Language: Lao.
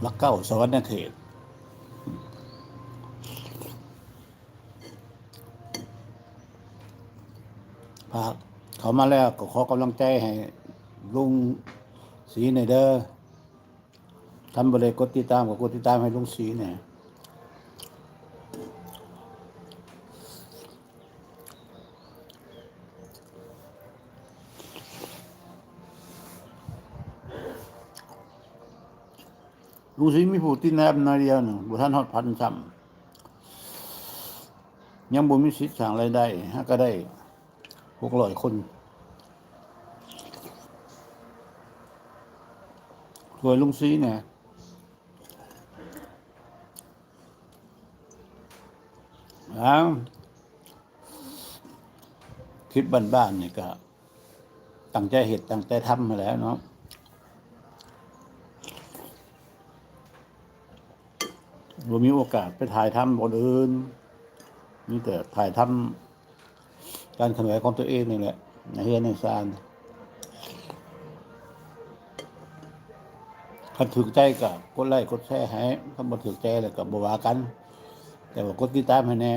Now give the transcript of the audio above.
ຫຼັກເກົ້າ ສະຫວັນນະເຂດ. ພາກເຂົ້າມາແລ້ວກໍຂໍກຳລັງໃຈໃຫ້ລຸງສີແດ່ເດີ. ທ່ານບໍ່ໄດ້ກົດຕິດຕາມກໍກົດຕິດຕາມໃຫ້ລຸງສີແດ່. ລຸງສີມີຜູ້ຕິດຕາມໜ້ອຍດຽວໜຶ່ງ ບໍ່ທັນຮອດພັນຊ້ຳ. ຍັງບໍ່ມີສິດສ້າງລາຍໄດ້ ຫາກະໄດ້ຫົກຮ້ອຍຄົນ. ຊ່ວຍລຸງສີແດ່. ອ້າວ ຄລິບບ້ານໆນີ້ກະຕັ້ງໃຈເຮັດ ຕັ້ງໃຈທຳຫັ້ນແຫຼະເນາະ. ບໍ່ມີໂອກາດໄປຖ່າຍທຳບ່ອນອື່ນ ມີແຕ່ຖ່າຍທຳການເຄື່ອນໄຫວຂອງຕົວເອງນີ້ແຫຼະ ໃນເຮືອນໃນຊານ. ຄັນຖືກໃຈກໍກົດໄລ້ກົດແຊໃຫ້, ຄັນບໍ່ຖືກໃຈແລ້ວກໍບໍ່ວ່າກັນ, ແຕ່ວ່າກົດຕິດຕາມໃຫ້ແດ່.